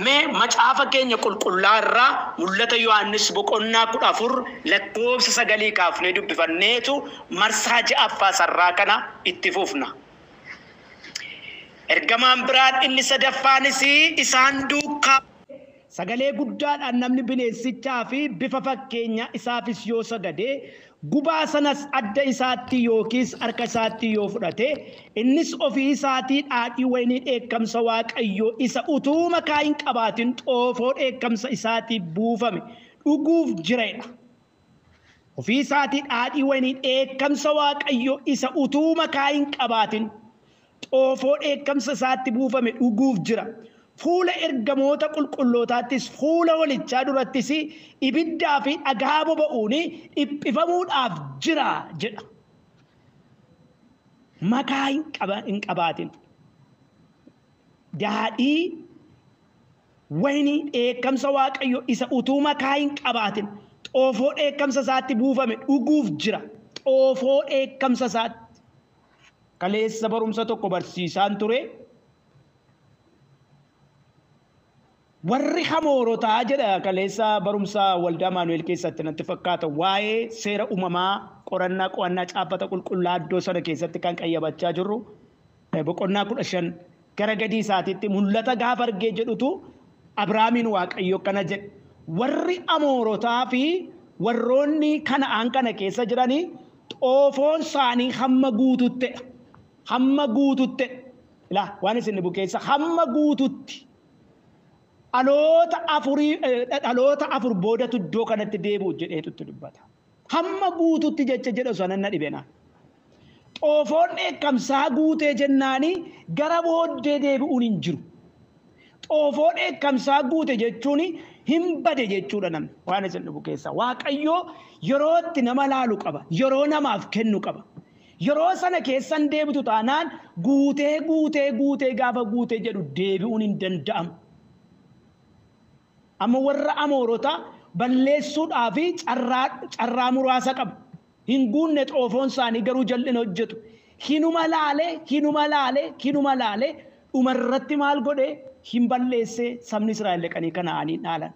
Mee macaafa keenya qulqullaa irraa Mul'ata Yohaannis boqonnaa 14 lakkoofsa 9 kaafnee dubbifanneetu marsaa ja'affaa sarraa kana itti fufna. Ergamaan biraan inni sadaffaanis isaan duukaa sagalee guddaadhaan namni bineensichaa fi bifa fakkeenya isaafis yoo sagade, gubaa sanas adda isaatti yookiis harka isaatti yoo fudhate, innis ofii isaatii dhaadhii wayinii dheekkamsa Waaqayyoo isa utuu makaa hin qabaatin xoofoo dheekkamsa isaatiif buufame dhuguuf jireedha. Ofii isaatii dhaadhii wayinii dheekkamsa Waaqayyoo isa utuu makaa hin qabaatin xoofoo dheekkamsa isaatti buufame dhuguuf jira. Fuula ergamoota qulqullootaattis fuula hoolichaa durattis ibiddaa fi dhagaa boba'uun dhiphifamuudhaaf jira jedha. Makaa hin qabaatin. Daadhii wayinii dheekkamsa Waaqayyoo isa utuu makaa hin qabaatin xoofoo dheekkamsa isaatti buufame dhuguuf jira. Xoofoo dheekkamsa isaatti. Kaleessa barumsa tokko barsiisaan ture. Warri hamoorotaa jedha kaleessa barumsa waldaa Maanu'eel keessatti natti fakkaata waa'ee seera uumamaa qorannaa qo'annaa caaffata qulqullaa iddoo sana keessatti kan qayyabachaa jirru boqonnaa 15 gara gadii isaatiitti mul'ata gaafa argee jedhutu Abrahaamiin Waaqayyo kana jedhe. Warri amoorotaa fi warroonni Kana'aan kana keessa jiranii xoofoon isaanii hamma guututtedha. Hamma guututtedha. Ilaa waan isin dhibu keessa hamma guututti. Dhaloota afur boodatu iddoo kanatti deebi'u jedheetu dubbata. Hamma guututti jecha jedhu sana na dhibena. Xoofoon dheekkamsaa guutee jennaani gara booddee deebi'uun hin jiru. Xoofoo dheekkamsaa guute jechuun hin bade jechuudha namni. Waan isin dhibu keessa. Waaqayyoo yerootti nama laalu qaba. Yeroo namaaf kennu qaba. Yeroo sana keessan deebitu taanaan guutee guutee guutee gaafa guutee jedhu deebi'uun hin danda'amu. Amma warra amoorota balleessuudhaa fi carraa muraasa qabu. Hin guunne xoofoon isaanii garuu jal'ina hojjetu. Hinuma laalee, hinuma laalee, hinuma laalee dhumarratti maal godhee hin balleessee sabni Israa'el dhaqanii Kana'aanii dhaalan.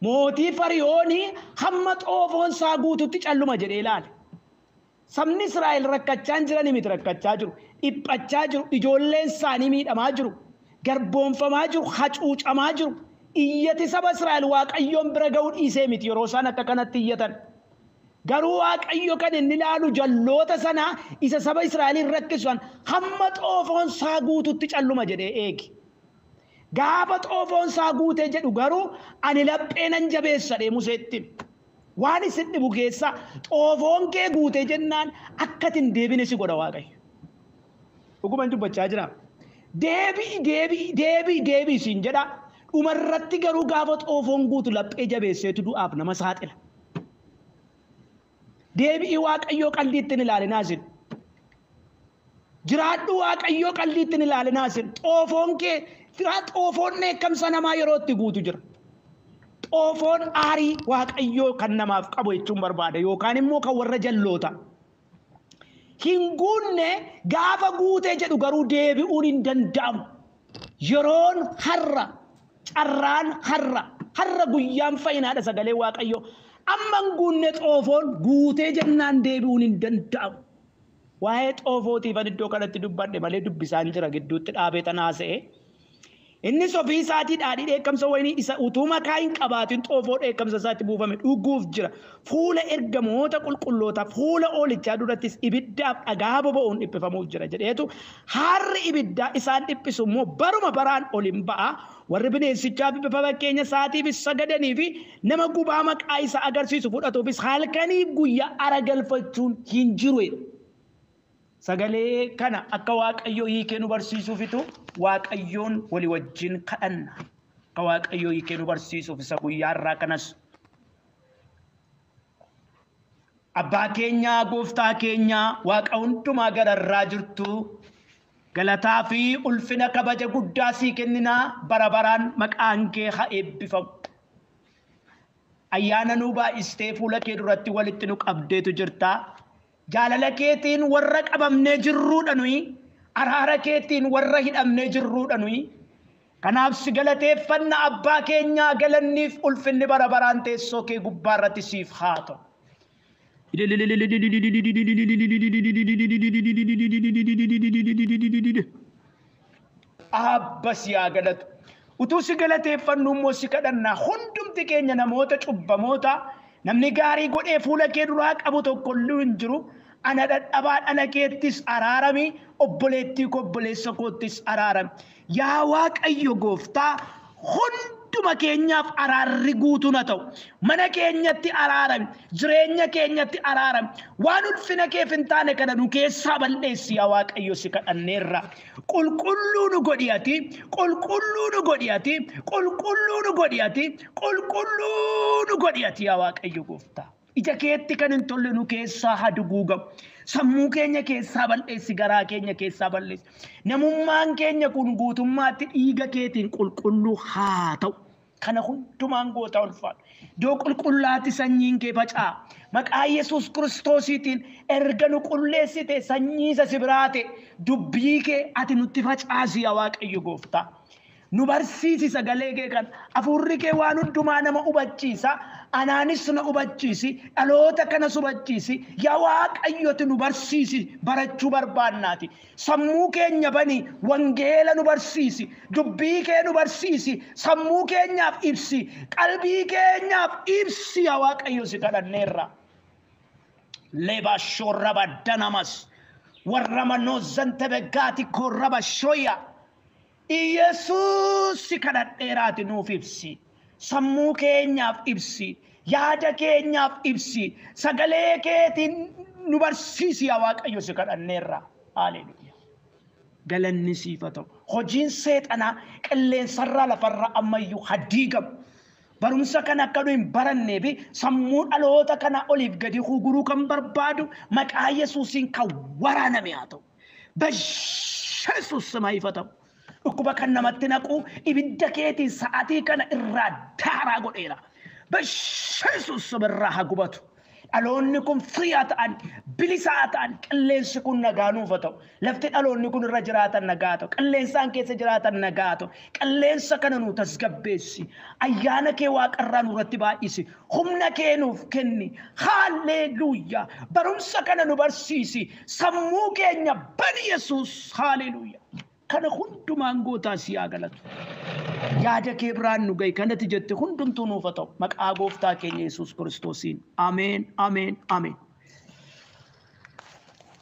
Mootii Fariyoonii hamma xoofoon isaa guututti calluma jedhee ilaale. Sabni Israa'el rakkachaa hin jiranii miti, rakkachaa jiru, dhiphachaa jiru, ijoolleen isaanii miidhamaa jiru, garboomfamaa jiru, hacuucamaa jiru. Iyyati saba Israa'el Waaqayyoon bira ga'uu dhiisee miti yeroo isaan akka kanatti iyyatan. Garuu Waaqayyo kan inni ilaalu jalloota sanaa isa saba Israa'eliin rakkisan hamma xoofoon isaa guututti calluma jedhee eegi. Gaafa xoofoon isaa guutee jedhu garuu ani laphee nan jabeessa jedhee Museetti. Waan isin dhibu keessa xoofoon kee guutee jennaan akka ati hin deebine si godha Waaqayyo. Dhuguman dubbachaa jira. Deebi'i, deebi'i, deebi'i, deebi'i siin jedha. Dhumarratti garuu gaafa xoofoon guutu laphee jabeesseetu du'aaf nama saaxila. Deebi'i Waaqayyoo qalbiitti hin ilaalinaa isin. Jiraadhu Waaqayyoo qalbiitti hin ilaalinaa isin. Xoofoon kee, xoofoon dheekkamsa namaa yeroo itti guutu jira. Xoofoon aarii Waaqayyoo kan namaaf qabu jechuun barbaada yookaan immoo kan warra jalloota. Hin guunne gaafa guutee jedhu garuu deebi'uun hin danda'amu. Yeroon har'a, carraan har'a, har'a guyyaan fayyinaadha sagalee Waaqayyoo. Amma hin guunne xoofoon guutee jennaan deebi'uun hin danda'amu. Waa'ee xoofootiif ani iddoo kanatti dubbadhe malee dubbisaan jira gidduutti dhaabee tanaasa'e. Innis ofii isaatii dhaadhii dheekkamsa wayinii isa utuu makaa hin qabaatin xoofoo dheekkamsa isaatti buufame dhuguuf jira. Fuula ergamoota qulqullootaa fuula hoolichaa durattis ibiddaaf dhagaa boba'uun dhiphifamuuf jira jedheetu haarri ibiddaa isaan dhiphisu immoo baruma baraan ol hin ba'a. Warri bineensichaa fi bifa fakkeenya isaatiifis sagadanii fi nama gubaa maqaa isaa agarsiisu fudhatuufis halkaniif guyyaa ara galfachuun hin jiru. Sagalee kana akka Waaqayyoo hiikee nu barsiisuufitu Waaqayyoon walii wajjin kadhanna. Akka Waaqayyoo hiikee nu barsiisuuf isa guyyaa irraa kanas. Abbaa keenyaa, gooftaa keenyaa, Waaqa hundumaa gararraa jirtu galataa fi ulfina kabaja guddaa sii kenninaa bara baraan maqaan kee haa eebbifamu. Ayyaana nuu baay'istee fuula kee duratti walitti nu qabdeetu jirta. Jaalala keetiin warra qabamnee jirruudha nuyi. Araara keetiin warra hidhamnee jirruudha nuyi. Kanaaf si galateeffanna abbaa keenyaa, galanniif ulfinni bara baraan teessoo kee gubbaa irratti siif haa ta'u. Abba si haa galatu. Utuu si galateeffannu immoo si kadhannaa, hundumti keenya namoota cubbamoota, namni gaarii godhee fuula kee duraa qabu tokko illee hin jiru. Ana dadhabaa dhala keettis araarami, obboleettii koo obboleessa koottis araarami. Yaa Waaqayyo gooftaa, hunduma keenyaaf araarri guutuu na ta'u. Mana keenyatti araarami, jireenya keenyatti araarami. Waan ulfina keef hin taane kana nu keessaa balleessi, yaa Waaqayyo, si kadhanneerra. Qulqulluu nu godhi ati, qulqulluu nu godhi ati, qulqulluu nu godhi ati, qulqulluu nu godhi ati, yaa Waaqayyo gooftaa. Ija keetti kan hin tolle nu keessaa haa duguugamu. Sammuu keenya keessaa balleessi, garaa keenya keessaa balleessi. Namummaan keenya kun guutummaatti dhiiga keetiin qulqulluu haa ta'u. Kana hundumaan goota ulfaadhu. Iddoo qulqullaatti sanyiin kee faca'a. Maqaa Yesuus Kiristoosiitiin erga nu qulleessite, sanyii isa si biraa ta'e, dubbii kee ati nutti facaasi, yaa Waaqayyo gooftaa. Nu barsiisi sagalee kee kan hafuurri kee waan hundumaa nama hubachiisa. Anaanis na hubachiisi, dhaloota kanas hubachiisi. Yaa Waaqayyoti, nu barsiisi, barachuu barbaannaati. Sammuu keenya bani, wangeela nu barsiisi, dubbii kee nu barsiisi, sammuu keenyaaf ibsi, qalbii keenyaaf ibsi, yaa Waaqayyo, si kadhanneerra. Leba shorraba danamas warra manoozan tebegaati korraba shoya. Iyesuus, si kadhadheeraati, nuuf ibsi. Sammuu keenyaaf ibsi. Yaada keenyaaf ibsi. Sagalee keetiin nu barsiisi, yaa Waaqayyo, si kadhanneerra. Haleluuyaa. Galanni siif haa ta'u. Hojiin seexanaa qilleensarraa lafarraa ammayyuu haa diigamu. Barumsa kana akka nu hin barannee fi sammuu dhaloota kana oliif gadi gurguruu kan barbaadu maqaa Yesuusiin kan waraaname haa ta'u. Yesuus sima ifa ta'u. Dhukkuba kan namatti naqu ibidda keetiin sa'aatii kana irraa daaraa godheera. Yesuus irraa haa gubatu. Dhaloonni kun free haa ta'an, bilisa haa ta'an, qilleensi kun nagaa nuuf haa ta'u. Lafti dhaloonni kun irra jiraatan nagaa haa ta'u. Qilleensaan keessa jiraatan nagaa haa ta'u. Qilleensa kana nu tasgabbeessi. Ayyaana kee waaqarraa nurratti baay'isi. Humna kee nuuf kenni. Haalleluuyaa. Barumsa kana nu barsiisi. Sammuu keenya bani, Yesuus. Haalleluuyaa. Kana hundumaan gootaa, si haa galatu. Yaada kee biraan nu gahi, kanatti jette hundumtuu nuuf haa ta'u. Maqaa gooftaa keenya Yesuus Kiristoosiin. Ameen, ameen, ameen.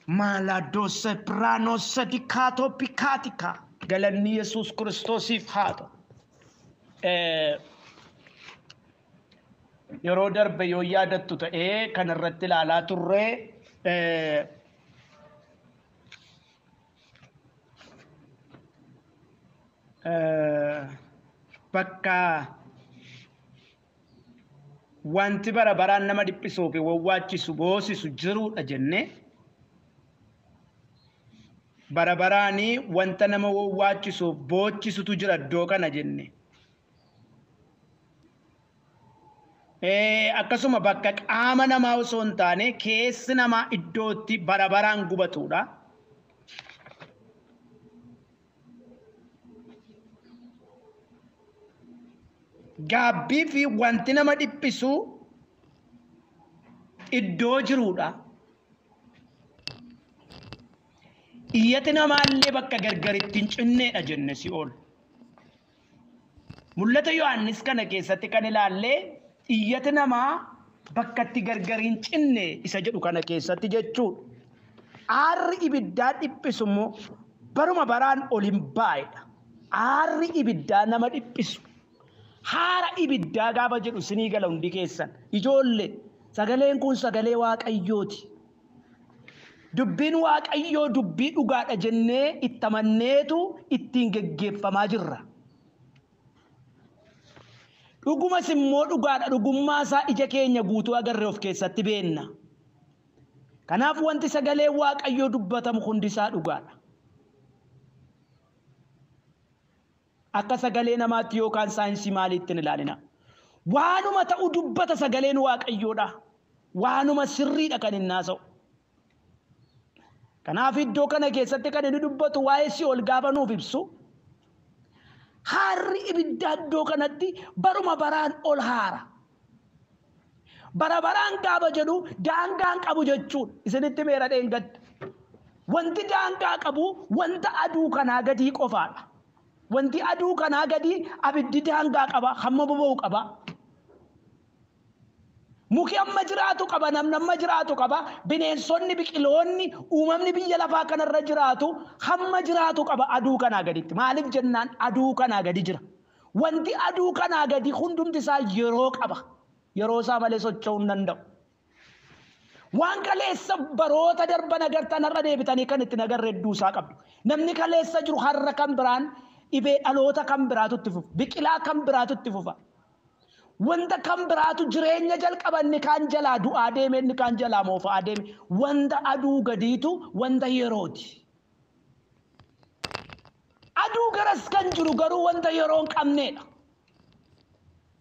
Maaladose piraanose dikaato pikaatika. Galanni Yesuus Kiristoosiif haa ta'u. Yeroo darbe yoo yaadattu ta'ee kan irratti ilaalaa turre bakka wanti bara baraan nama dhiphisuu fi wawwaachisu boosisu jiruudha jennee, bara baraanii wanta nama wawwaachisuuf boochisutu jira iddoo kana jenne. Akkasuma bakka qaama namaa osoo hin taane keessi namaa iddootti bara baraan gubatudha. Gaabbii fi wanti nama dhiphisu iddoo jirudha. Iyyati namaallee bakka gargaritti hin cinneedha jenne si'ool. Mul'ata Yohaannis kana keessatti kan ilaallee iyyati namaa bakka itti gargar hin cinne isa jedhu kana keessatti jechuudha. Aarri ibiddaa dhiphisu immoo baruma baraan ol hin baay'edha. Aarri ibiddaa nama dhiphisu. Haara ibiddaa gaafa jedhu sinii gala hundi keessan. Ijoollee, sagaleen kun sagalee Waaqayyooti. Dubbiin Waaqayyoo dubbii dhugaadha jennee itti amanneetu ittiin geggeeffamaa jirra. Dhugumas immoo dhugaadha, dhugummaa isaa ija keenya guutuu agarree of keessatti beenna. Kanaaf wanti sagalee Waaqayyoo dubbatamu hundisaa dhugaadha. Akka sagalee namaatti yookaan saayinsii maaliitti hin ilaalina. Waanuma ta'u dubbata sagaleen Waaqayyoodha. Waanuma sirriidha kan inni haasa'u. Kanaaf iddoo kana keessatti kan inni dubbatu waa'ee si'ool gaafa nuuf ibsu haarri ibiddaa iddoo kanatti baruma baraan ol haara. Bara baraan gaafa jedhu daangaan qabu jechuudha. Isinitti meera dheengadda. Wanti daangaa qabu wanta aduu kanaa gadii qofaadha. Wanti aduu kanaa gadii abiddi daangaa qaba, hamma boba'u qaba. Muki amma jiraatu qaba, namni amma jiraatu qaba, bineensonni, biqiloonni, uumamni biyya lafaa kanarra jiraatu hamma jiraatu qaba aduu kanaa gaditti. Maaliif jennaan aduu kanaa gadi jira. Wanti aduu kanaa gadi hundumti isaa yeroo qaba. Yeroo isaa malee socho'uu hin danda'u. Waan kaleessa baroota darban agartan har'a deebitanii kan itti agarre hedduu isaa qabdu. Namni kaleessa jiru har'a kan biraan dhibee dhaloota kan biraatu itti fufa. Biqilaa kan biraatu itti fufa. Wanta kan biraatu jireenya jalqaba inni kaan jalaa du'aa deeme inni kaan jalaa moofa'aa deeme. Wanta aduu gadiitu wanta yerooti. Aduu garas kan jiru garuu wanta yeroo hin qabneedha.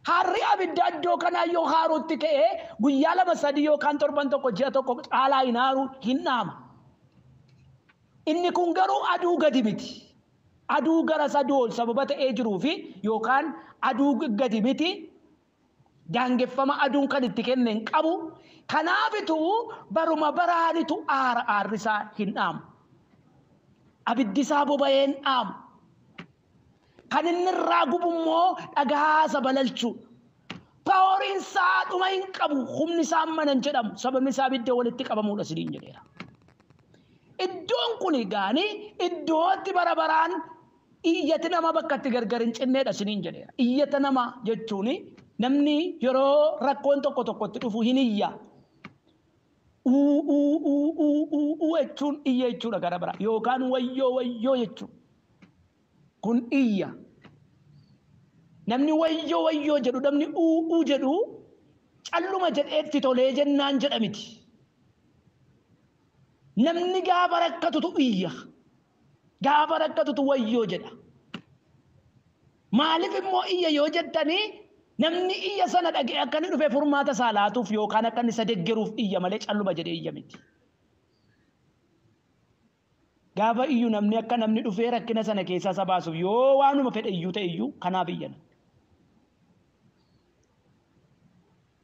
Haarri abidda iddoo kanaa yoo haaruutti ka'ee guyyaa 2 3 yookaan torban tokko ji'a tokko caalaa hin haaru hin dhaama. Inni kun garuu aduu gadi miti. Aduu garas aduu ol sababa ta'ee jiruu fi yookaan aduu gadi miti. Daangeffama aduun kan itti kenne hin qabu. Kanaafitu baruma baraanitu aara aarri isaa hin dhaamu. Abiddi isaa boba'ee hin dhaamu. Kan inni irraa gubu immoo dhagaasa balalchuu. Paaworiin isaa dhuma hin qabu. Humni isaa mana hin jedhamu. Sababni isaa abidda walitti qabamuudha isiniin jedheera. Iddoon kun egaani iddootti bara baraan iyyati nama bakka itti gargar hin cinneedha isiniin jedheera. Iyyata nama jechuun namni yeroo rakkoon tokko tokkotti dhufu hin iyya. Uu uu uu uu uu uu jechuun iyya jechuudha gara biraa. Yookaan wayyoo wayyoo jechuudha. Kun iyya. Namni wayyoo wayyoo jedhu namni uu uu jedhu calluma jedheetti tolee jennaan jedha miti. Namni gaafa rakkatutu iyya. Gaafa rakkatutu wayyoo jedha. Maaliif immoo iyya yoo jettanii namni iyya sana dhaga'e akka inni dhufee furmaata isaa laatuuf yookaan akka inni isa deggeruuf iyya malee calluma jedhee iyya miti. Gaafa iyyu namni akka namni dhufee rakkina sana keessaa isa baasuuf yoo waanuma fedhe iyyuu ta'e iyyuu kanaaf iyya.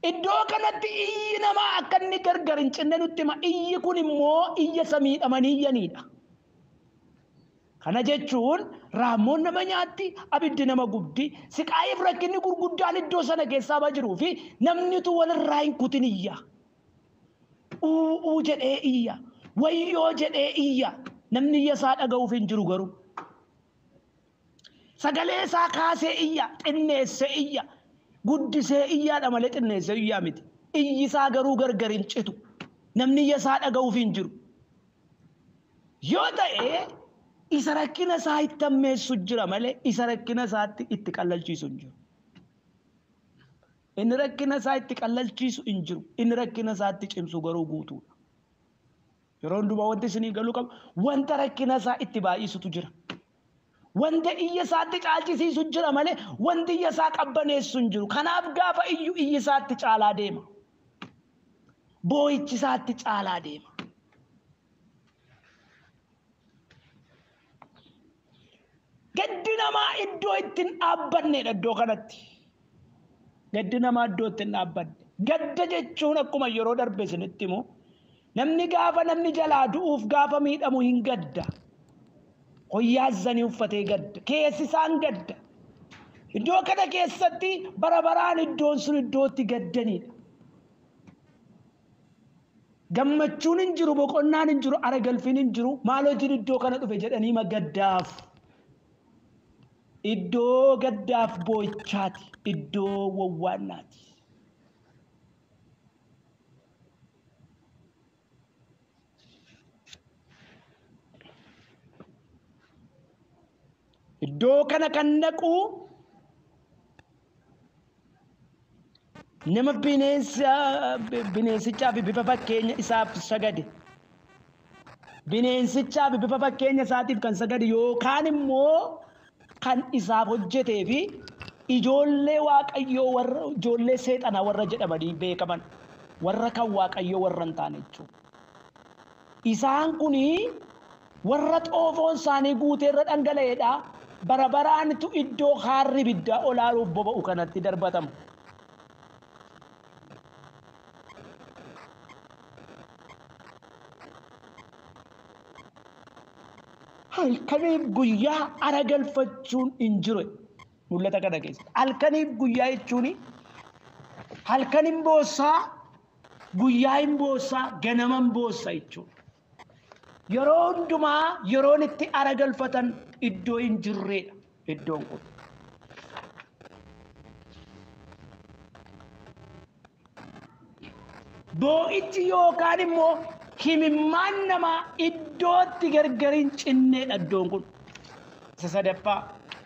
Iddoo kanatti iyyi namaa akka inni gargar hin cinne nutti hima. Iyyi kun immoo iyya isa miidhamanii iyyaniidha. Kana jechuun raammoon nama nyaatti, abiddi nama gubdi, siqaa'iif rakkinni gurguddaan iddoo sana keessaa ba jiruu fi namnitu walirraa hin kutin iyya. Uu uu jedhee iyya. Wayyoo jedhee iyya. Namni iyya isaa dhaga'uuf hin jiru garuu. Sagalee isaa kaasee iyya, xinneessee iyya, guddisee iyyaadha malee xinneessee iyyaa miti. Iyyi isaa garuu gargar hin citu. Namni iyya isaa dhaga'uuf hin jiru. Yoo ta'e isa rakkina isaa itti hammeessu jira malee isa rakkina isaatti itti qallalchiisu hin jiru. Inni rakkina isaa itti qallalchiisu hin jiru. Inni rakkina isaatti cimsu garuu guutuudha. Yeroo hundumaa wanti isinii galuu qabu wanta rakkina isaa itti baay'isutu jira. Wanta iyya isaatti caalchisiisu jira malee wanti iyya isaa qabbaneessu hin jiru. Kanaaf gaafa iyyu iyyi isaatti caalaa deema. Boo'ichi isaatti caalaa deema. Gaddi namaa iddoo itti hin dhaabbannedha iddoo kanatti. Gaddi namaa iddoo itti hin dhaabbanne. Gadda jechuun akkuma yeroo darbe isinitti himu namni gaafa namni jalaa du'uuf gaafa miidhamu hin gadda. Hoyyaazzanii uffatee gadda. Keessi isaan gadda. Iddoo kana keessatti bara baraan iddoon sun iddoo itti gaddanidha. Gammachuun hin jiru, boqonnaan hin jiru, aragalfiin hin jiru, maal hojiin iddoo kana dhufe jedhanii magaddaaf. Iddoo gaddaaf boo'ichaati, iddoo wawwaannaati. Iddoo kana kan naqu nama bineensichaa fi bifa fakkeenya isaaf sagade. Bineensichaa fi bifa fakkeenya isaatiif kan sagade yookaan immoo kan isaaf hojjetee fi ijoollee Waaqayyoo warra ijoollee seexanaa warra jedhamanii beekaman warra kan Waaqayyoo warra hin taane jechuudha. Isaan kuni warra xoofoon isaanii guuteerra dhangala'eedha. Bara baraantu iddoo haarri ibiddaa olaaluuf boba'u kanatti darbatamu. Halkaniif guyyaa ara galfachuun hin jiru mul'ata kana keessatti. Halkaniif guyyaa jechuun halkan hin boossaa, guyyaa hin boossaa, ganama hin boossaa jechuudha. Yeroo hundumaa yeroon itti ara galfatan iddoo hin jirredha iddoon kun. Boo'ichi yookaan immoo himimmaan namaa iddootti gargar hin cinneedha iddoon kun. Isa sadaffaa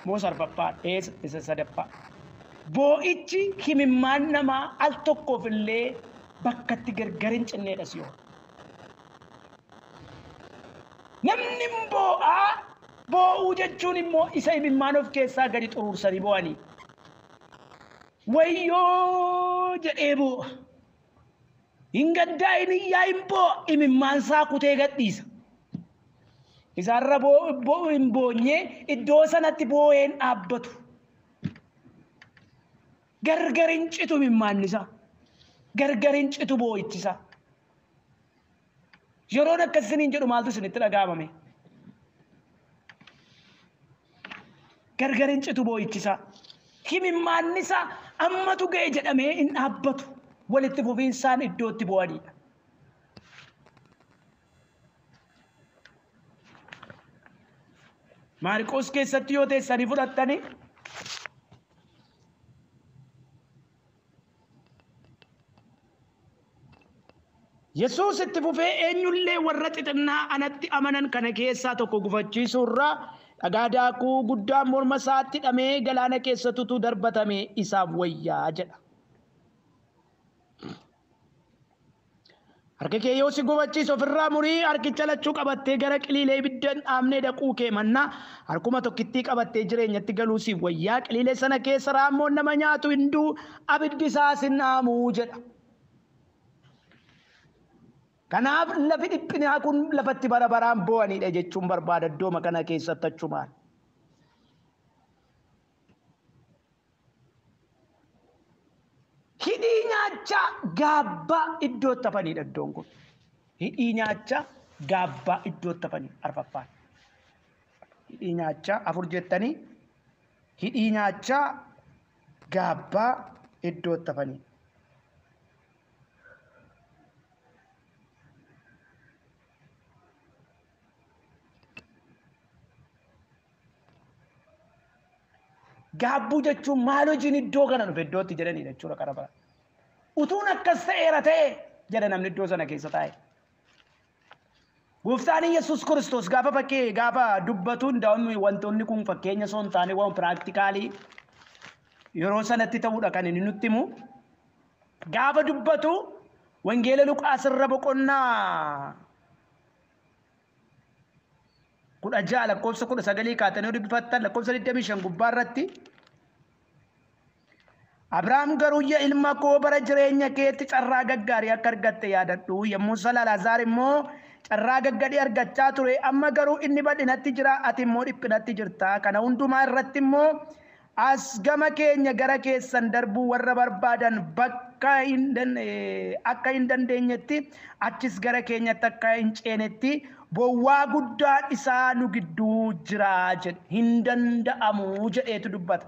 moo sarfaffaa eessa isa sadaffaa. Boo'ichi himimmaan namaa al tokkoof illee bakkatti gargar hin cinneedha si'oon. Namni boo'aa boo'uu jechuun immoo isa himimmaan of keessaa gadi xuruursanii boo'anii. Wayyoo jedhee boo'a. Hin gaddaa hin iyyaa hin boo'a himimmaan isaa kutee gadhiisa. Isaarra boo'u hin boonyee iddoo sanatti boo'een dhaabbatu. Gargar hin citu himimmaan isaa. Gargar hin citu boo'ichi isaa. Yeroon akkas isiniin jedhu maaltu isinitti dhaga'amame? Gargar hin citu boo'ichi isaa. Himimmaan isaa ammatu ga'e jedhamee hin dhaabbatu. Walitti fufiinsaan iddootti boo'anidha. Maarqos keessatti yoo teessanii fudhattanii Yesuus itti fufee eenyullee warra xixinnaa anatti amanan kana keessaa tokko gufachiisuu irraa dhagaa daakuu guddaa morma isaatti hidhamee galaana keessattuu darbatame isaaf wayyaa jedha. Harka kee yoo si gufachiise ofirraa murii harkicha lachuu qabattee gara qiliilee ibidda hin dhaamnee dhaquu kee mannaa harkuma tokkittii qabattee jireenyatti galuu siif wayyaa qiliilee sana keessa raammoon nama nyaatu hin du'u abiddi isaas hin dhaamuu jedha. Kanaaf lafi dhiphinaa kun lafatti bara baraan boo'anidha jechuun barbaada iddooma kana keessatti achumaan. Hidhii nyaachaa gaabbaa iddootti hafanidha iddoon kun. Hidhii nyaachaa gaabbaa iddootti hafanidha arfaffaan. Hidhii nyaachaa afur jettanii hidhii nyaachaa gaabbaa iddootti hafanidha. Gaabbuu jechuun maal hojiin iddoo kana dhufe iddootti jedhanidha jechuudha karaa biraa. Utuun akkas ta'eera ta'e jedha namni iddoo sana keessa taa'e. Gooftaan Yesuus Kiristoos gaafa fakkee gaafa dubbatu hundaa'uun wantoonni kun fakkeenya osoo hin taane waan piraaktikaalii yeroo sanatti ta'uudha kan inni nutti himu. Gaafa dubbatu Wangeela Luqaas irra boqonnaa 16 lakkoofsa 19 kaatanii dubbifattan lakkoofsa 25 gubbaa irratti Abrahaam garuu yaa ilma koo bara jireenya keetti carraa gaggaarii akka argatte yaadadhu. Yommuu sana Alaazaar immoo carraa gaggadhii argachaa ture. Amma garuu inni bal'inatti jira, ati immoo dhiphinatti jirta. Kana hundumaa irratti immoo as gama keenya gara keessan darbuu warra barbaadan bakka akka hin dandeenyetti achis gara keenyatti akka hin ceenetti bowwaa guddaan isaa nu gidduu jira jedhe. Hin danda'amu jedheetu dubbata.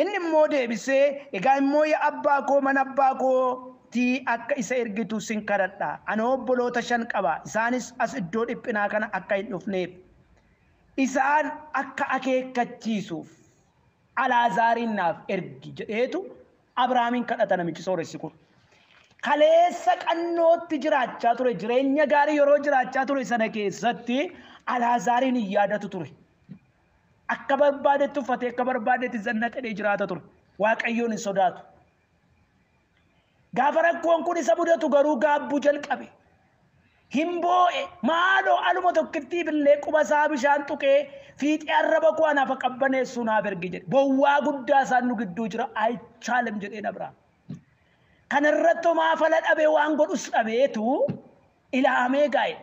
Inni immoo deebisee egaa immoo yaa abbaa koo mana abbaa kootii akka isa ergitu sin kadhadha. Ani obboloota 5 qaba. Isaanis as iddoo dhiphinaa kana akka hin dhufneef isaan akka akeekkachiisuuf Alaazaariin naaf ergi jedheetu Abrahaamiin kadhata namichi sooressi kun. Kaleessa qannootti jiraachaa ture jireenya gaarii yeroo jiraachaa ture sana keessatti Alaazaariin hin yaadatu ture. Akka barbaadetti uffatee akka barbaadetti zannaqadhee jiraata ture. Waaqayyoon hin sodaatu. Gaafa rakkoon kun isa mudatu garuu gaabbuu jalqabe. Hin boo'e maaloo aluma tokkittiif illee quba isaa bishaan tuqee fiixee arraba koo anaaf qabbaneessuu naaf ergi jedhe. Bowwaa guddaa isaan nu gidduu jira aychaalem jedheen Abrahaam. Kanarratti homaa fala dhabee waan godhus dhabeetu ilaamee gaa'e.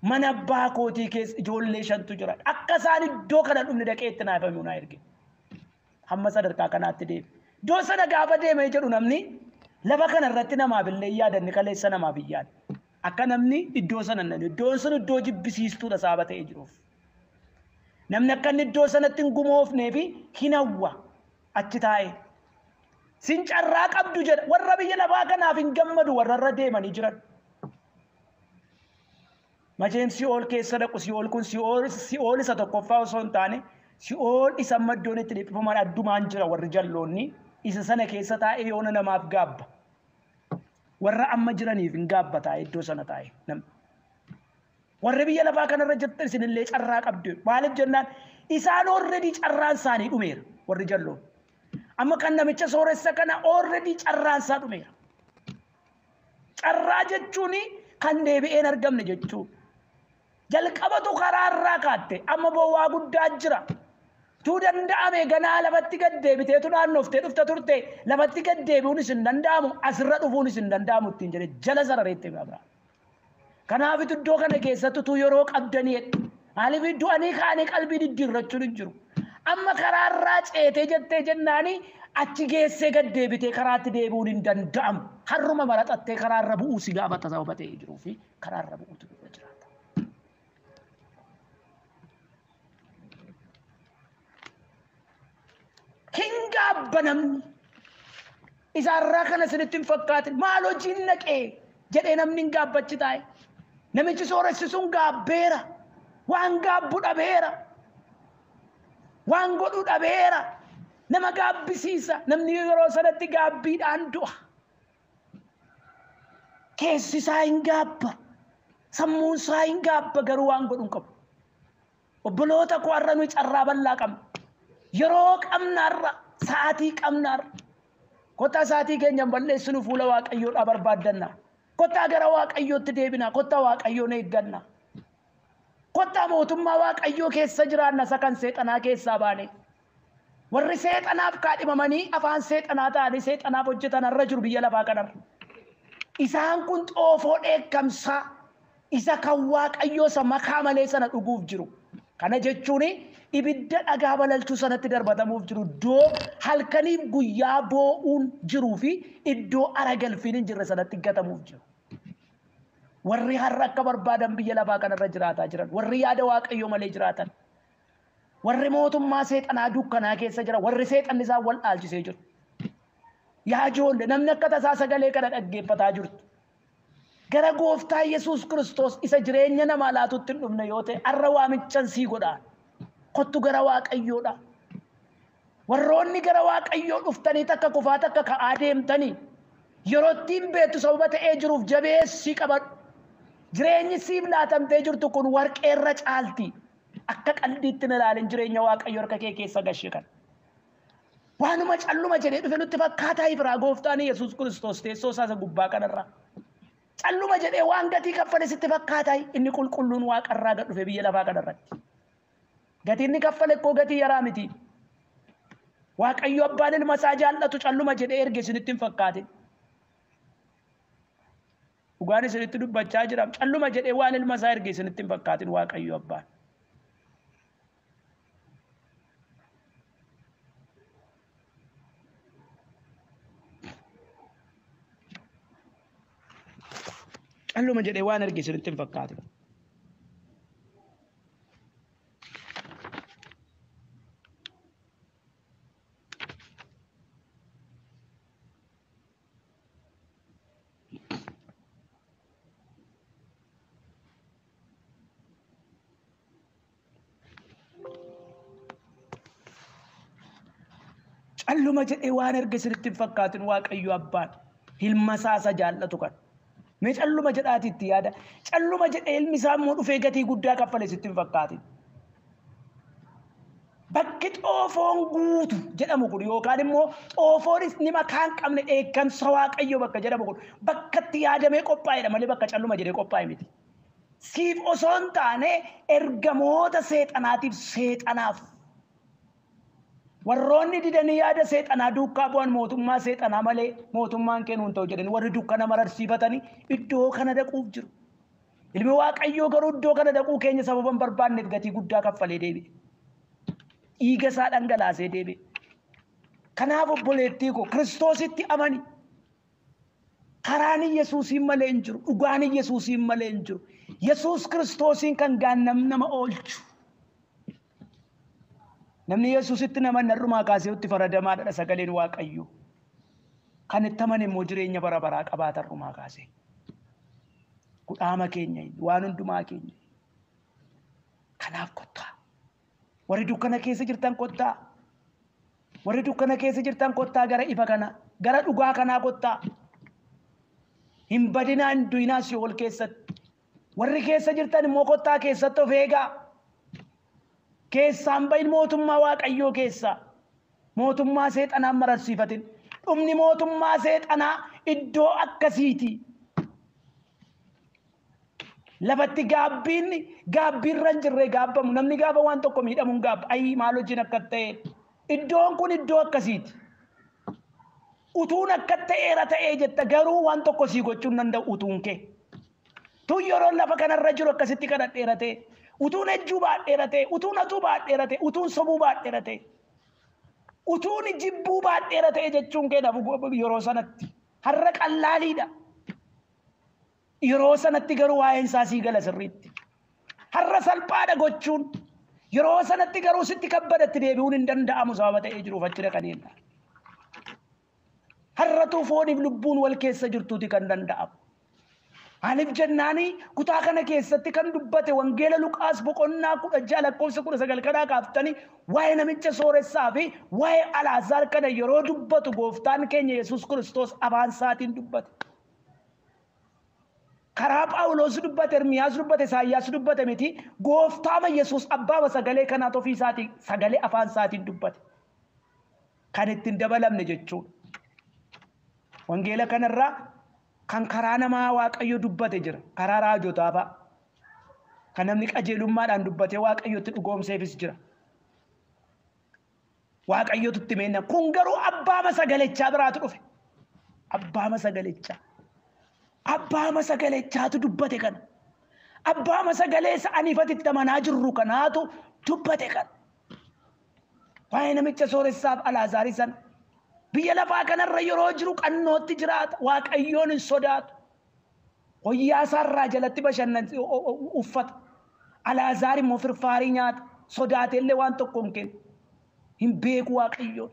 Mana abbaa kootii keessa ijoollee 5tu jira. Akka isaan iddoo kana dhumni dhaqee itti naafamuu na erge. Hamma sadarkaa kanaatti deeme. Iddoo sana gaafa deemee jedhu namni lafa kana irratti namaaf illee yaadanni kaleessa namaaf hin yaadne. Akka namni iddoo sana hin dhaqne. Iddoon sun iddoo jibbisiistuudha sababa ta'ee jiruuf. Namni akka inni iddoo sanatti hin gumoofnee fi hin hawwa achi taa'ee. Sin carraa qabdu jedha. Warra biyya lafaa kanaaf hin gammadu warra irra deemanii jiran. Macheem si'ool keessa dhaqu si'ool kun si'ool isa tokkoffaa osoo hin taane si'ool isa amma iddoon itti dhiphifaman addumaan jira warri jalloonni isa sana keessa taa'ee yoona namaaf gaabba. Warra amma jiraniif hin gaabba taa'ee iddoo sana taa'ee namni. Warri biyya lafaa kanarra jirtan isinillee carraa qabdu. Maaliif jennaan isaan already carraan isaanii dhumeera warri jalloon. Amma kan namicha sooressa kana already carraan isaa dhumeera. Carraa jechuun kan deebi'ee hin argamne jechuudha. Jalqabatu karaa irraa kaatte amma bowwaa guddaa jira. Tuu danda'ame ganaa lafatti gad deebiteetu naannoftee dhufta turte lafatti gad deebi'uunis hin danda'amu asirra dhufuunis hin danda'amu ittiin jedhe jala sarareetti Abrahaam. Kanaafitu iddoo kana keessatti utuu yeroo qabdanii jedhe. Maaliif du'anii ka'anii qalbii diddiirrachuun hin jiru. Amma karaa irraa ceetee jettee jennaani achi geessee gad deebitee karaatti deebi'uun hin danda'amu. Harruma maraxattee karaa irra bu'uu si gaafata sababa ta'ee jiruu fi karaa irra bu'uutu irra jiraata. Hin gaabba namni. Isaarraa kana isinitti hin fakkaatin. Maal hojiin naqee jedhee namni hin gaabbachi taa'e. Namichi sooressi sun gaabbeera. Waan gaabbu dhabeera. Waan godhu dhabeera. Nama gaabbisiisa. Namni yeroo sanatti gaabbiidhaan du'a. Keessi isaa hin gaabba. Sammuun isaa hin gaabba garuu waan godhu hin qabu. Obboloota koo har'a nuyi carraa bal'aa qabna. Yeroo qabna har'a, sa'aatii qabna har'a. Kottaa sa'aatii keenya hin balleessinu fuula Waaqayyoodhaa barbaaddanna. Kottaa gara Waaqayyootti deebina. Kottaa Waaqayyoon eegganna. Kottaa mootummaa Waaqayyoo keessa jiraanna isa kan seexanaa keessaa baane. Warri seexanaaf kaadhimamanii afaan seexanaa ta'anii seexanaaf hojjetan har'a jiru biyya lafaa kanarra. Isaan kun xoofoo dheekkamsaa isa kan Waaqayyoo isa makaa malee sana dhuguuf jiru. Kana jechuun ibidda dhagaa balalchuu sanatti darbatamuuf jiru. Iddoo halkaniif guyyaa boo'uun jiruu fi iddoo ara galfiin hin jirre sanatti gatamuuf jiru. Warri har'a akka barbaadan biyya lafaa kanarra jiraataa jiran, warri yaada Waaqayyoo malee jiraatan, warri mootummaa seexanaa dukkanaa keessa jira, warri seexanni isaan wal dhaalchisee jiru. Yaa ijoollee namni akka tasaa sagalee kana dhaggeeffataa jirtu. Gara gooftaa Yesuus Kiristoos isa jireenya namaa laatutti hin dhufne yoo ta'e har'a waamichan sii godhaa. Kottu gara Waaqayyoodha. Warroonni gara Waaqayyoo dhuftanii takka kufaa takka ka'aa deemtanii yeroo ittiin beektu sababa ta'ee jiruuf jabeessii qabadhu. Jireenyi siif laatamtee jirtu kun warqeerra caalti. Akka qalbiitti hin ilaalin jireenya Waaqayyoo harka kee keessa gashee kana. Waanuma calluma jedhee dhufe nutti fakkaataa ifiraa gooftaan Yesuus Kiristoos teessoo isaa isa gubbaa kanarraa. Calluma jedhee waan gatii kaffale sitti fakkaataa inni qulqulluun waaqarraa gad dhufe biyya lafaa kanarratti. Gatiin inni kaffale koo gatii yaraa miti. Waaqayyo abbaan ilma isaa jaallatu calluma jedhee erge isinitti hin fakkaatin. Dhugaan isinitti dubbachaa jira. Calluma jedhee waan ilma isaa erge isinitti hin fakkaatin Waaqayyo abbaan. Calluma jedhee waan erge isinitti hin fakkaatin. Calluma jedhee waan erge isinitti hin fakkaatin Waaqayyo abbaan ilma isaa isa jaallatu kan. Mee calluma jedhaati itti yaada. Calluma jedhee ilmi isaa immoo dhufee gatii guddaa kaffale sitti hin fakkaatin. Bakki xoofoon guutu jedhamu kun yookaan immoo xoofoonis ni makaa hin qabne dheekkamsa Waaqayyoo bakka jedhamu kun bakka itti yaadamee qophaa'edha malee bakka calluma jedhee qophaa'e miti. Siif osoo hin taane ergamoota seexanaatiif seexanaaf. Warroonni didanii yaada seexanaa duukaa bu'an mootummaa seexanaa malee mootummaan kennuu hin ta'u jedhanii warri dukkana mararsiifatanii iddoo kana dhaquuf jiru. Ilmi Waaqayyoo garuu iddoo kana dhaquu keenya sababa hin barbaanneef gatii guddaa kaffalee deebi'e. Dhiiga isaa dhangalaasee deebi'e. Kanaaf obboleettii koo Kiristoositti amani. Karaan Yesuusiin malee hin jiru. Dhugaan Yesuusiin malee hin jiru. Yesuus Kiristoosiin kan gaannam nama oolchu. Namni Yesuusitti nama narrumaa kaasee itti faradamaadha sagaleen Waaqayyoo. Kan itti amane immoo jireenya bara baraa qabaata har'umaa kaasee. Kudhaama keenya waan hundumaa keenya. Kanaaf kottaa. Warri dukkana keessa jirtan kottaa. Warri dukkana keessa jirtan kottaa gara ifa kanaa, gara dhugaa kanaa kottaa. Hin badinaa hin du'inaa si'ool keessatti. Warri keessa jirtan immoo kottaa keessatti of eegaa. Keessaan bahin mootummaa Waaqayyoo keessaa. Mootummaa seexanaan mararsiifatin. Dhumni mootummaa seexanaa iddoo akkasiiti. Lafatti gaabbiin gaabbiirra hin jirre gaabbamu. Namni gaafa waan tokko miidhamu hin gaabba. Ayii maal hojiin akka ta'e. Iddoon kun iddoo akkasiiti. Utuun akka ta'eera ta'ee jetta garuu waan tokko sii gochuu hin danda'u utuun kee. Tun yeroon lafa kanarra jiru akkasitti kadhadheera ta'e. Utuun ejjuu baadheera ta'e. Utuun hatuu baadheera ta'e. Utuun sobuu baadheera ta'e. Utuun jibbuu baadheera ta'e jechuun kee nafu yeroo sanatti. Har'a qallaaliidha. Yeroo sanatti garuu waa'een isaa sii gala sirriitti. Har'a salphaadha gochuun. Yeroo sanatti garuu sitti kabbadatti deebi'uun hin danda'amu sababa ta'ee jiruuf achi dhaqanii. Har'atu fooniif lubbuun wal keessa jirtuuti kan danda'amu. Maaliif jennaani kutaa kana keessatti kan dubbate wangeela Luqaas boqonnaa 16 lakkoofsa 19 kanaa kaaftanii waa'ee namicha sooressaa fi waa'ee Alaazaar kana yeroo dubbatu gooftaan keenya Yesuus Kiristoos afaan isaatiin dubbate. Karaa Phaawulos dubbate, Ermiyaas dubbate, Isaayyaas dubbate miti gooftaama Yesuus abbaama sagalee kanaatu ofii isaatiin sagalee afaan isaatiin dubbate. Kan ittiin dabalamne jechuudha. Wangeela kanarraa kan karaa namaa Waaqayyo dubbate jira. Karaa raajotaa fa'a. Kan namni qajeelummaadhaan dubbatee Waaqayyotti dhugoomseefis jira. Waaqayyotu itti meenna. Kun garuu abbaama sagalechaa biraatu dhufe. Abbaama sagalechaa. Abbaama sagalechaatu dubbate kana. Abbaama sagalee isa aniifati itti amanaa jirru kanaatu dubbate kana. Waa'ee namicha sooressaaf Alaazaar sana. Biyya lafaa kanarra yeroo jiru qannootti jiraata. Waaqayyoon hin sodaatu. Wayyaa isaarraa jalatti bashannan uffata. Alaazaar immoo firfaarii nyaata. Sodaateellee waan tokko hin kennu. Hin beeku Waaqayyoon.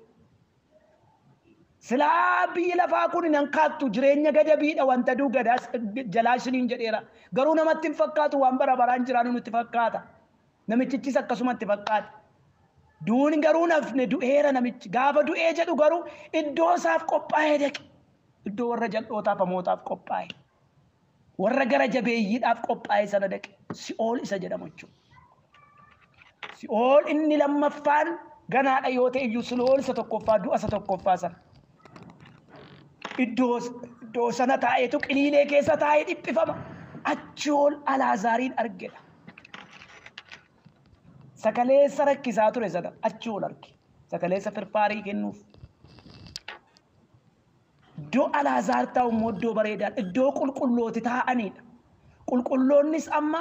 Silaa biyyi lafaa kun hin hankaattu jireenya gadabiidha wanta duu gadaas jalaa isiniin jedheera. Garuu namatti hin fakkaatu waan bara baraan jiraannu nutti fakkaata. Namichichis akkasumatti fakkaata. Duun garuu nafne du'eera namichi. Gaafa du'ee jedhu garuu iddoo isaaf qophaa'ee dhaqe. Iddoo warra jal'ootaaf hamootaaf qophaa'e. Warra gara jabeeyyiidhaaf qophaa'e sana dhaqe. Si'ool isa jedhamu jechuudha. Si'ool inni lammaffaan ganaadha yoo ta'e iyyuu si'ool isa tokkoffaa du'a isa tokkoffaa sana. Iddoo sana taa'eetu qiliilee keessa taa'ee dhiphifama. Achi ol Alaazaariin argedha. Sakaleessa rakkisaa ture sana achi ol arge. Sakaleessa firfaarii kennuuf. Iddoo Alaazaar taa'u immoo iddoo bareedaadha. Iddoo qulqullooti taa'anidha. Qulqulloonnis amma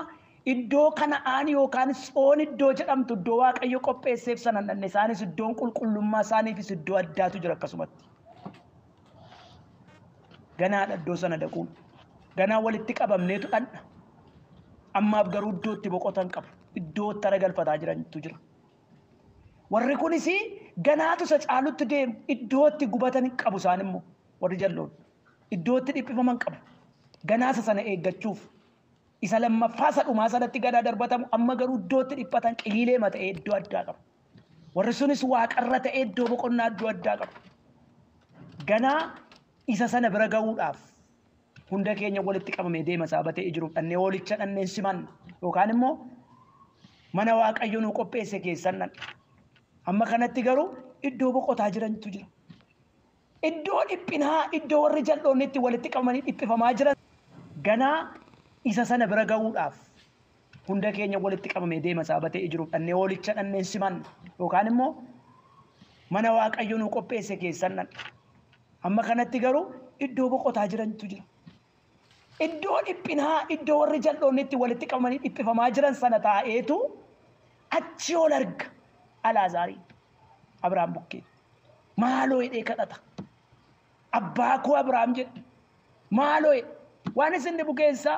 iddoo Kana'aan yookaan Tsoon iddoo jedhamtu iddoo Waaqayyo qopheesseef sana dhanne isaanis iddoon qulqullummaa isaaniifis iddoo addaatu jira akkasumatti. Ganaadha iddoo sana dhaquun. Ganaa walitti qabamneetu dhanna. Ammaaf garuu iddoo itti boqotan qabu. Iddoo itti aragalfataa jirantu jira. Warri kunis ganaatu isa caalutti deemu iddoo itti gubatan qabu isaan immoo warri jalloon. Iddoo itti dhiphifaman qabu. Ganaasa sana eeggachuuf. Isa lammaffaa isa dhumaa sanatti ganaa darbatamu amma garuu iddoo itti dhiphatan qiliilee mata'ee iddoo addaa qabu. Warri sunis waaqarra ta'ee iddoo boqonnaa iddoo addaa qabu. Ganaa isa sana bira ga'uudhaaf hunda keenya walitti qabamee deema sababa ta'ee jiruuf dhannee hoolicha dhanneen simanna yookaan immoo mana Waaqayyo nu qopheesse keessan dhanna. Amma kanatti garuu iddoo boqotaa jirantu jira. Iddoo dhiphinaa, iddoo warri jal'oonni itti walitti qabamanii dhiphifamaa jiran ganaa isa sana bira ga'uudhaaf hunda keenya walitti qabamee deema sababa ta'ee jiruuf dhannee hoolicha dhanneen simanna yookaan immoo mana Waaqayyo nu qopheesse keessan dhanna. Amma kanatti garuu iddoo boqotaa jirantu jira. Iddoo dhiphinaa, iddoo warri jal'oonni itti walitti qabamanii dhiphifamaa jiran sana taa'eetu achi ol arga Alaazaariin Abrahaam bukkee. Maaloo jedhee kadhata. Abbaa koo Abrahaam jedhe. Maaloo jedhe. Waan isin dhibu keessaa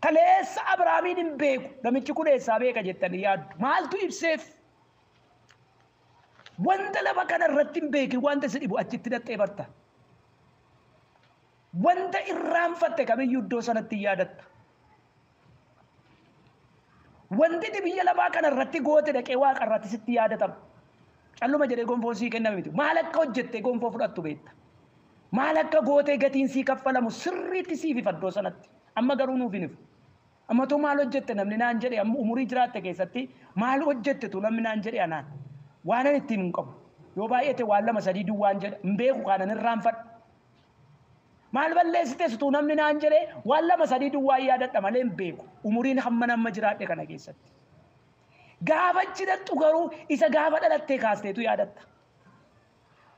kaleessa Abrahaamiin hin beeku. Namichi kun eessaa beeka jettanii yaaddu. Maaltu ibseef? Wanta lafa kana irratti hin beekin wanta si dhibu achitti dhaxxee barta. Wanta irraanfatte kamiyyuu iddoo sanatti yaadatta. Wanti ati biyya lafaa kana irratti goote dhaqee waaqa irratti sitti yaadatama. Calluma jedhee gonfoon sii kenname miti. Maal akka hojjettee gonfoo fudhattu beekta. Maal akka gootee gatiin sii kaffalamu sirriitti siif ifa iddoo sanatti. Amma garuu nuuf hin ifu. Amma tu maal hojjette namni naan jedhe, amma umurii jiraatte keessatti maal hojjette tu namni naan jedhe anaan. Waan ani ittiin hin qabu. Yoo baay'ate waan lama sadii duwwaan jedha. Hin beeku kaanan irraanfadha. Maal balleessites tu namni naan jedhe waan lama sadii duwwaan yaadadha malee hin beeku. Umuriin hamma nama jiraadhe kana keessatti. Gaafa achi dhaqxu garuu isa gaafa dhalattee kaasteetu yaadatta.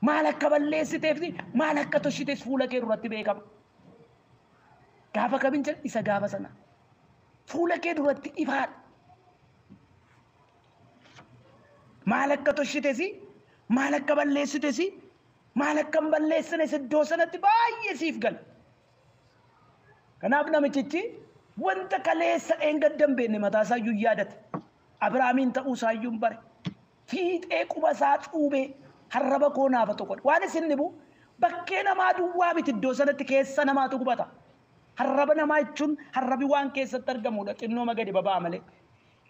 Maal akka balleessiteef maal akka toshites fuula kee duratti beekama. Gaafa kamin jedhe isa gaafa sana. Fuula kee duratti ifaadha. Maal akka toshites maal akka balleessites maal akka hin balleessines iddoo sanatti baay'ee siif gala. Kanaaf namichichi wanta kaleessa dheengadda hin beekne mataa isaa iyyuu yaadate. Abrahaamiin ta'uu isaa iyyuu hin bare. Fiixee quba isaa cuubee harraba koo naafa tokko. Waan isin dhibu bakkee namaa duwwaa miti iddoo sanatti keessa namaatu gubata. Harraba namaa jechuun harrabi waan keessatti argamudha. Xinnooma gadi babaa malee.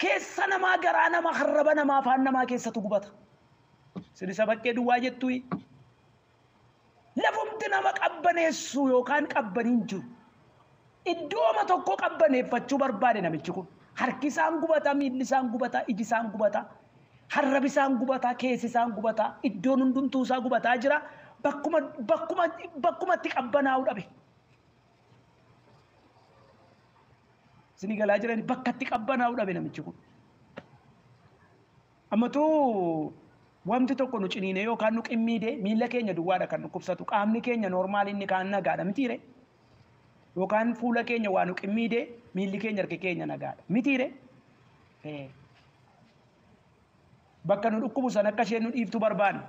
Keessa namaa garaa namaa harraba namaa afaan namaa keessatu gubata. Isin isa bakkee duwwaa jettuyi. Lafumti nama qabbaneessu yookaan qabbaniin jiru. Iddooma tokko qabbaneeffachuu barbaade namichi kun. Harki isaan gubata, miilli isaan gubata, iji isaan gubata, harrabi isaan gubata, keessi isaan gubata, iddoon hundumtuu isaa gubataa jira. Bakkumatti qabbanaa'uu dhabe. Isinii galaa jirani bakkatti qabbanaa'uu dhabe namichi kun. Ammatuu wanti tokko nu ciniinee yookaan nu qimmiidee miilla keenya duwwaadha kan dhukkubsatu. Qaamni keenya noormaal inni kaan nagaadha mitiire. Yookaan fuula keenya waa nu qimmiidee miilli keenya harki keenya nagaadha mitiire. Bakka nu dhukkubu sana akka isheen nu dhiiftu barbaanna.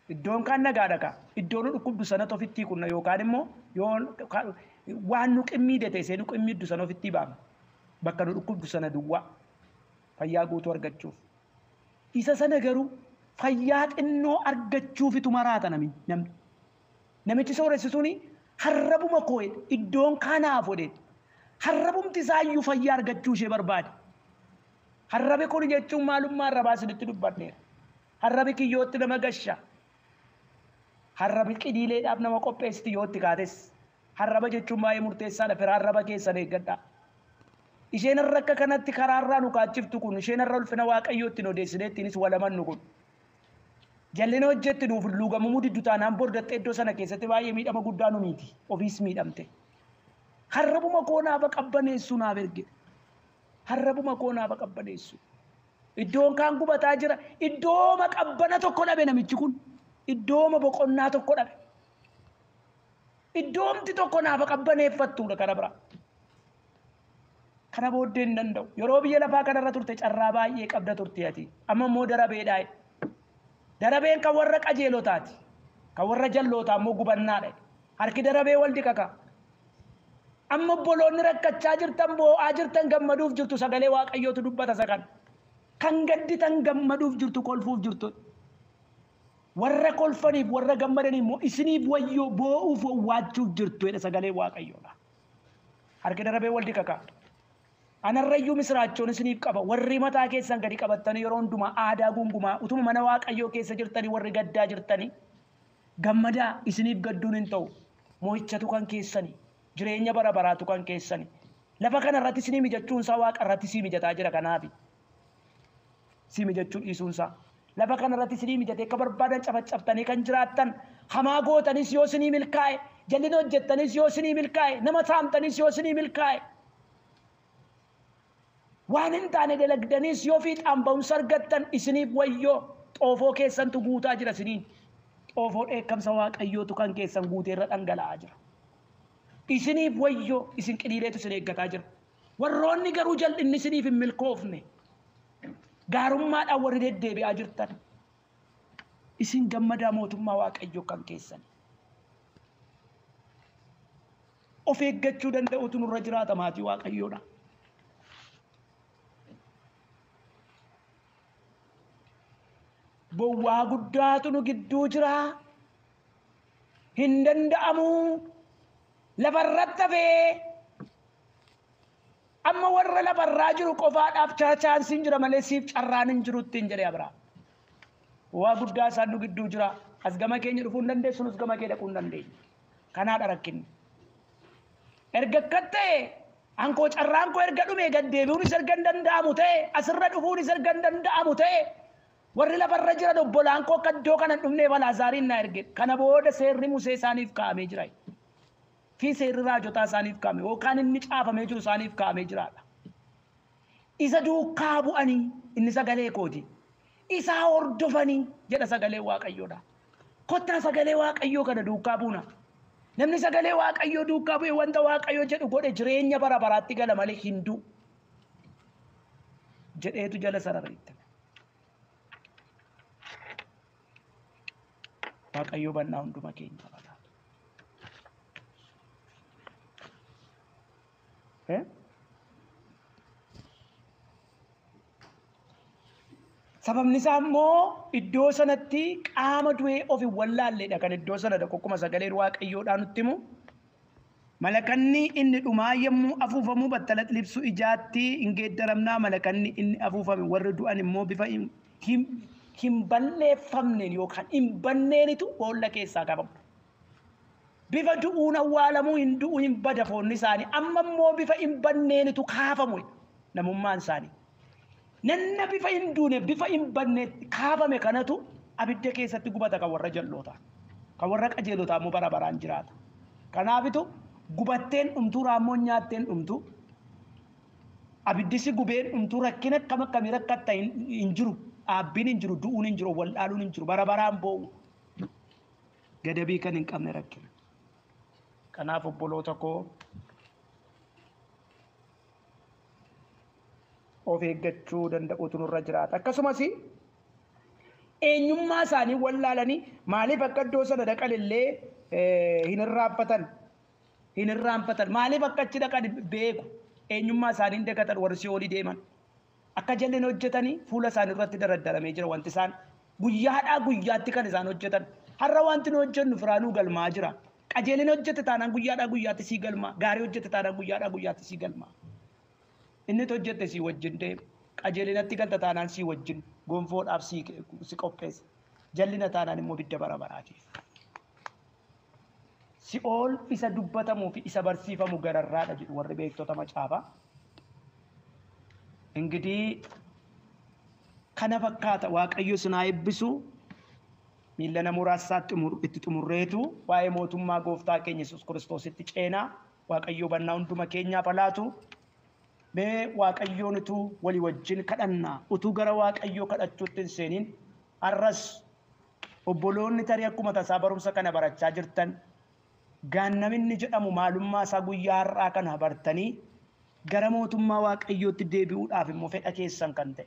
Iddoon kaan nagaadha kaa. Iddoo nu dhukkubdu sana ofitti kunna yookaan immoo yoo waan nu qimmiide ta'e ishee nu qimmiiddu sana ofitti baafna. Bakka nu dhukkubdu sana duwwaa fayyaa guutuu argachuuf. Isa sana garuu fayyaa xinnoo argachuufitu maraata namni. Namichi sooressi suni harrabuma koo iddoon kanaaf godhe. Harrabumti isaayyuu fayyaa argachuu ishee barbaade. Harrabi kun jechuun maalummaa arrabaa isinitti dubbadheera. Harrabi kiyyootti nama gasha. Harrabi qidiileedhaaf nama qopheessiti yootti kaates. Harraba jechuun baay'ee murteessaadha. Fira harraba keessan eeggadhaa. Isheen har'a akka kanatti karaarraa nu kaachiftu kun isheen har'a ulfina Waaqayyootti nu odeessinee ittiinis walamannu kun. Jallina hojjetti nuuf luugamamuu diddu taanaan bordattee iddoo sana keessatti baay'ee miidhama guddaa nu miiti. Ofiis miidhamte. Harrabuma koo naafa qabbaneessu naaf erge. Harrabuma koo naafa qabbaneessu. Iddoon kaan gubataa jira. Iddooma qabbana tokko dhabe namichi kun. Iddooma boqonnaa tokko dhabe. Iddoomti tokko naafa qabbaneeffattuudha kana biraa. Kana booddee hin danda'u. Yeroo biyya lafaa kanarra turte carraa baay'ee qabda turte ati. Amma immoo darabeedhaa. Darabeen kan warra qajeelotaati. Kan warra jallootaa immoo gubannaadha. Harki darabee wal dhiqaqa. Amma obboloonni rakkachaa jirtan boo'aa jirtan gammaduuf jirtu sagalee Waaqayyootu dubbata isa kana. Kan gadditan gammaduuf jirtu kolfuuf jirtu. Warra kolfaniif warra gammadaniif immoo isiniif wayyoo boo'uuf wawwaachuuf jirtu jedha sagalee Waaqayyoodha. Harki darabee wal dhiqaqa. Anarrayyuu misiraachoon isiniif qaba. Warri mataa keessan gadi qabattanii yeroo hundumaa aadaa gungumaa utuma mana Waaqayyoo keessa jirtanii warri gaddaa jirtanii gammadaa isiniif gadduun hin ta'u. Mo'ichatu kan keessanii, jireenya bara baraatu kan keessanii. Lafa kanarratti isinii mijachuun isaa waaqa irratti sii mijataa jira kanaafi. Sii mijachuu dhiisuun isaa. Lafa kanarratti isinii mijatee akka barbaadan cafacaftanii kan jiraattan hamaa gootanis yoo isinii milkaa'e, jallina hojjettanis yoo isinii milkaa'e, nama saamtanis yoo isinii milkaa'e. Waan hin taane dalagdanis yoo fiixaan ba'umsa argattan isiniif wayyoo xoofoo keessantu guutaa jira isiniin. Xoofoo dheekkamsa Waaqayyootu kan keessan guuteerra dhangala'aa jira. Isiniif wayyoo, isin qiliileetu isin eeggataa jira. Warroonni garuu jal'inni isiniif hin milkoofne, gaarummaadhaan warri deddeebi'aa jirtan, isin gammadaa, mootummaa Waaqayyoo kan keessan. Of eeggachuu danda'utu nurra jiraata, maatii Waaqayyoodha. Bowwaa guddaatu nu gidduu jira. Hin danda'amu. Lafarratti hafee amma warra lafarraa jiru qofaadhaaf chaansiin jira malee siif carraan hin jiru ittiin jedhe Abiraam. Waa guddaa isaan nu gidduu jira. As gama keenya dhufuu hin dandeessu, nus gama kee dhaquu hin dandeenyu. Kanaadha rakkinni. Erga akka ta'e, ankoo carraan koo erga dhume, gad deebi'uunis erga hin danda'amu ta'e, asirra dhufuunis erga hin danda'amu ta'e, warri lafarra jiran obbolaan koo akka iddoo kana hin dhufneef Alaazaariin naa erge. Kana booda seerri Musee isaaniif kaa'amee jira. Fi seerri raajotaa isaaniif kaa'ame yookaan inni caafamee jiru isaaniif kaa'amee jiraadha. Isa duukaa bu'anii, inni sagalee kooti. Isaa hordofanii jedha sagalee Waaqayyoodha. Kottaa sagalee Waaqayyoo kana duukaa buuna. Namni sagalee Waaqayyoo duukaa bu'e, wanta Waaqayyoo jedhu godhe, jireenya bara baraatti gala malee hin du'u jedheetu jala sarareetti. Waaqayyoo bannaa hunduma keenya bataatu. Sababni isaa immoo iddoo sanatti qaama du'ee of hin wallaalledha kan iddoo sana dhaqu, akkuma sagaleen Waaqayyoodhaa nutti himu. Malakanni inni dhumaa yommuu afuufamu battala libsu ijaatti hin geeddaramnaa. Malakanni inni afuufame, warri du'an immoo bifa hin balleeffamneen yookaan hin banneenitu boolla keessaa qabamu. Bifa du'uun awwaalamuu, hin du'u, hin bada foonni isaanii. Amma immoo bifa hin banneenitu kaafamu namummaan isaanii. Nanna bifa hin duune, bifa hin banne kaafame kanatu abidda keessatti gubata kan warra jallootaa. Kan warra qajeelotaa immoo bara baraan jiraata. Kanaafitu gubatteen dhumtuu, raammoon nyaatteen dhumtuu, abiddisi gubeen dhumtuu, rakkina akkam akkamii rakkatta hin jiru. Dhaabbiin hin jiru, du'uun hin jiru, wallaaluun hin jiru, bara baraan boo'u. Gadabii kan hin qabne rakkina. Kanaaf obboloota koo, of eeggachuu danda'utu nurra jiraata. Akkasumas eenyummaa isaanii wallaalanii maaliif akka iddoo sana dhaqan illee hin irraanfatan. Hin irraanfatan. Maaliif akka achi dhaqan beeku. Eenyummaa isaanii hin dagatan warri si'oolii deeman. Akka jalleen hojjetanii fuula isaanii irratti daraddaramee jira wanti isaan guyyaadhaa guyyaatti kan isaan hojjetan. Har'a wanti nu hojjennu firaanuu galmaa jira. Qajeelina hojjete taanaan guyyaadhaa guyyaatti sii galmaa. Gaarii hojjete taanaan guyyaadhaa guyyaatti sii galmaa. Inni hojjette sii wajjin deema. Qajeelinatti galta taanaan sii wajjin gonfoodhaaf si qopheessa. Jallina taanaan immoo bidda bara baraatiif. Si'ool isa dubbatamuu fi isa barsiifamu gararraadha jedhu warri beektota macaafaa. Ingidihi kana fakkaata. Waaqayyo isin haa eebbisu. Miilla muraasaatti itti xumurreetu waa'ee mootummaa gooftaa keenya Yesuus Kiristoositti ceenaa. Waaqayyo hubannaa hunduma keenyaaf haa laatu. Mee Waaqayyoon utuu walii wajjin kadhannaa, utuu gara Waaqayyoo kadhachuutti hin seeniin, har'as obboloonni tarii akkuma tasaa barumsa kana barachaa jirtan, gaannaminni jedhamu maalummaa isaa guyyaa har'aa kana bartanii gara mootummaa Waaqayyootti deebi'uudhaaf immoo fedha keessan kan ta'e,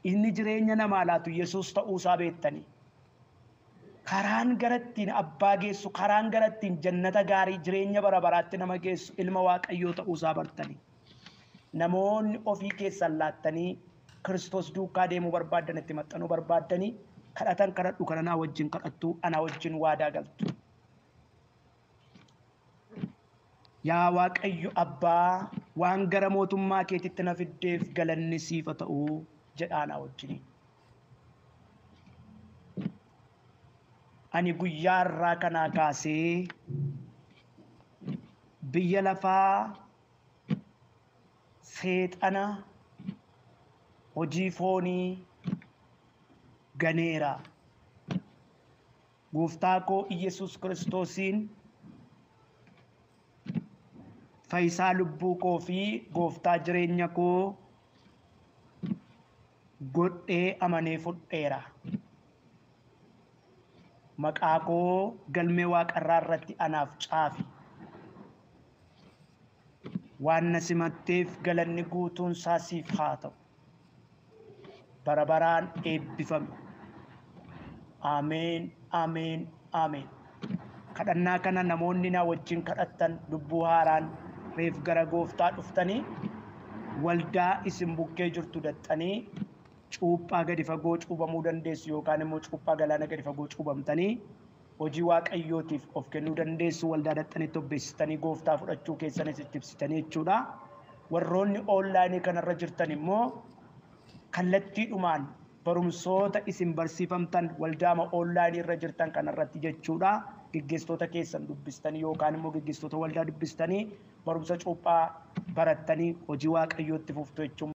inni jireenya namaa laatu Yesuus ta'uusaa beektanii, karaan gara ittiin abbaa geessu, karaan gara ittiin jannata gaarii jireenya bara baraatti nama geessu ilma Waaqayyoo ta'uusaa bartanii, namoonni ofii keessan laattanii Kiristoos duukaa deemuu barbaaddan, itti maxxanuu barbaaddanii, kadhatan kadhadhu kana naa wajjin kadhattu, anaa wajjin waadaa galtu. Yaa Waaqayyo Abbaa, waan gara mootummaa keetitti na fiddeef galanni siif haa ta'u jedhaa naa wajjiniin. Ani guyyaa har'aa kanaa kaasee biyya lafaa, seexana, hojii foonii ganeera. Gooftaa koo Iyyasuus Kiristoosiin fayyisaa lubbuu koo fi gooftaa jireenya koo godhee amanee fudheera. Maqaa koo galmee waaqarraa irratti anaaf caafi. Waan na simatteef galanni guutuun isaa siif haa ta'u. Bara baraan eebbifami. Ameen, ameen, ameen. Kadhannaa kana namoonni na wajjin kadhattan lubbuu haaraan reef gara gooftaa dhuftanii waldaa isin bukkee jirtu daxxanii cuuphaa gadi fagoo cuubamuu dandeessu yookaan immoo cuuphaa galaana gadi fagoo cuubamtanii hojii waaqayyootiif of kennuu dandeessu waldaa daxxanitti obbeessitanii gooftaa fudhachuu keessanis itti ibsitanii jechuudha. Warroonni onlaayinii kanarra jirtan immoo kallattiidhumaan barumsoota isin barsiifamtan waldaama onlaayinii irra jirtan kanarratti jechuudha. Geggeessitoota keessan dubbistanii yookaan immoo geggeessitoota waldaa dubbistanii barumsa cuuphaa barattanii hojii waaqayyootti fuftu jechuun.